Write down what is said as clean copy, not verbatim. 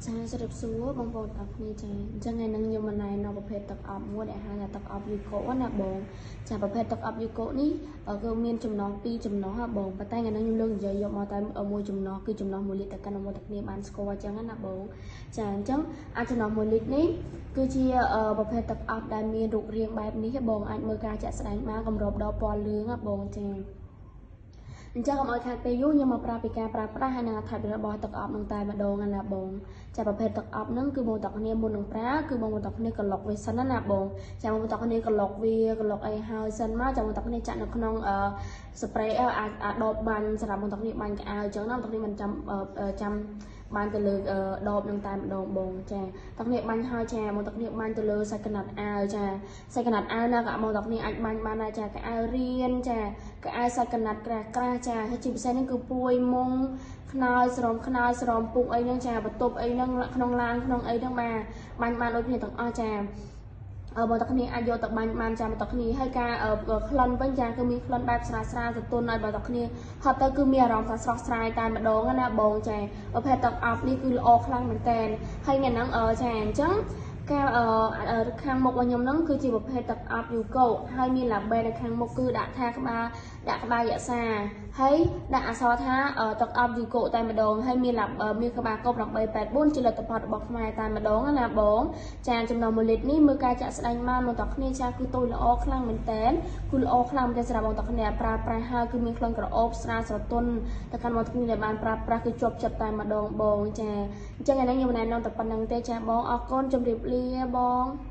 ចាជម្រាបសួរបងប្អូនទាំងគ្នាចាអញ្ចឹងថ្ងៃនេះខ្ញុំមកណែនាំប្រភេទទឹកអប់មួយដែលហៅថាទឹកអប់យូកូណាបងចាប្រភេទទឹកអប់យូកូនេះគឺមានចំណោះ2ចំណោះហ่ะបងប៉ុន្តែថ្ងៃនេះខ្ញុំលើកនិយាយយកមកតែមួយចំណោះគឺចំណោះ1លីត្រទៅកាន់បងប្អូនទាំងគ្នាបានស្គាល់អញ្ចឹងណាបងចាអញ្ចឹងអាចចំណោះ1លីត្រនេះគឺជាប្រភេទទឹកអប់ដែលមានរូបរាងបែបនេះបងអាចមើលការជាក់ស្ដែងបានកម្របដល់ពណ៌លឿងណាបងចាអញ្ចឹងកុំឲ្យខាតពេលយូរខ្ញុំមកប្រាប់ពីការប្រើប្រាស់ហើយនិងអត្ថប្រយោជន៍របស់ទឹកអប់នឹងតែម្ដងណាបងចាប្រភេទទឹកអប់ហ្នឹងគឺបងទាំងគ្នាមុននឹងប្រើគឺបងទាំងគ្នាក្លុកវាសិនណាបងចាបងទាំងគ្នាក្លុកវាក្លុកអីហើយសិនមកចាបងទាំងគ្នាចាក់នៅក្នុងអឺ spray អាដបបាញ់សម្រាប់បងទាំងគ្នាបាញ់ក្អៅអញ្ចឹងណាបងទាំងគ្នាមិនចាំចាំបានទៅលើដបនឹងតែម្ដងបងចាតគ្នាបាញ់ហើយចាបងតគ្នាបាញ់ទៅលើសាច់កណាត់អាវចាសាច់កណាត់អាវណាក៏បងតគ្នាអាចបាញ់បានដែរចាកៅរៀនចាកៅសាច់កណាត់ក្រាស់ក្រាស់ចាហើយជាពិសេសនេះគឺពួយមុងខ្នើយស្រោមខ្នើយស្រោមពុកអីហ្នឹងចាបន្ទប់អីហ្នឹងក្នុងឡានក្នុងអីហ្នឹងបាទបាញ់បានដូចគ្នាទាំងអស់ចាបងតគ្នាអាចយកទៅបាញ់បានចាំបងតគ្នាហើយការក្លិនវិញចាគឺមានក្លិនបែបស្រាលស្រាលទន់ឲ្យបងតគ្នាហត់ទៅគឺមានអារម្មណ៍ថាស្រស់ស្រាយតែម្ដងណាបងចាប្រភេទទឹកអប់នេះគឺល្អខ្លាំងមែនតើហើយថ្ងៃហ្នឹងចាអញ្ចឹងការខាងមុខរបស់ខ្ញុំហ្នឹងគឺជាប្រភេទទឹកអប់យូកូហើយមានឡាបេនៅខាងមុខគឺដាក់ថាក្បាលដាក់ក្បាលយក្សាហើយដាក់អក្សរថាទឹកអប់យូកូតែម្ដងហើយមានមានក្បាលកូ884ជាលទ្ធផលរបស់ខ្មែរតែម្ដងណាបងចាចំណុច1លីត្រនេះមើលការចាក់ស្ដែងមកមកតគ្នាចាគឺតូចល្អខ្លាំងមែនតែនគឺល្អខ្លាំងមែនទែនសម្រាប់បងតគ្នាប្រើប្រាស់ហើយគឺមានក្លិនក្រអូបស្រាលស្រទន់តែកាន់បងតគ្នាដែលបានប្រើប្រាស់គឺជាប់ចិត្តតែម្ដងបងចាអញ្ចឹងឥឡូវខ្ញុំណែនាំតែប៉ុណ្្នឹងទេចាបងអរគុណជម្រាបលាបង។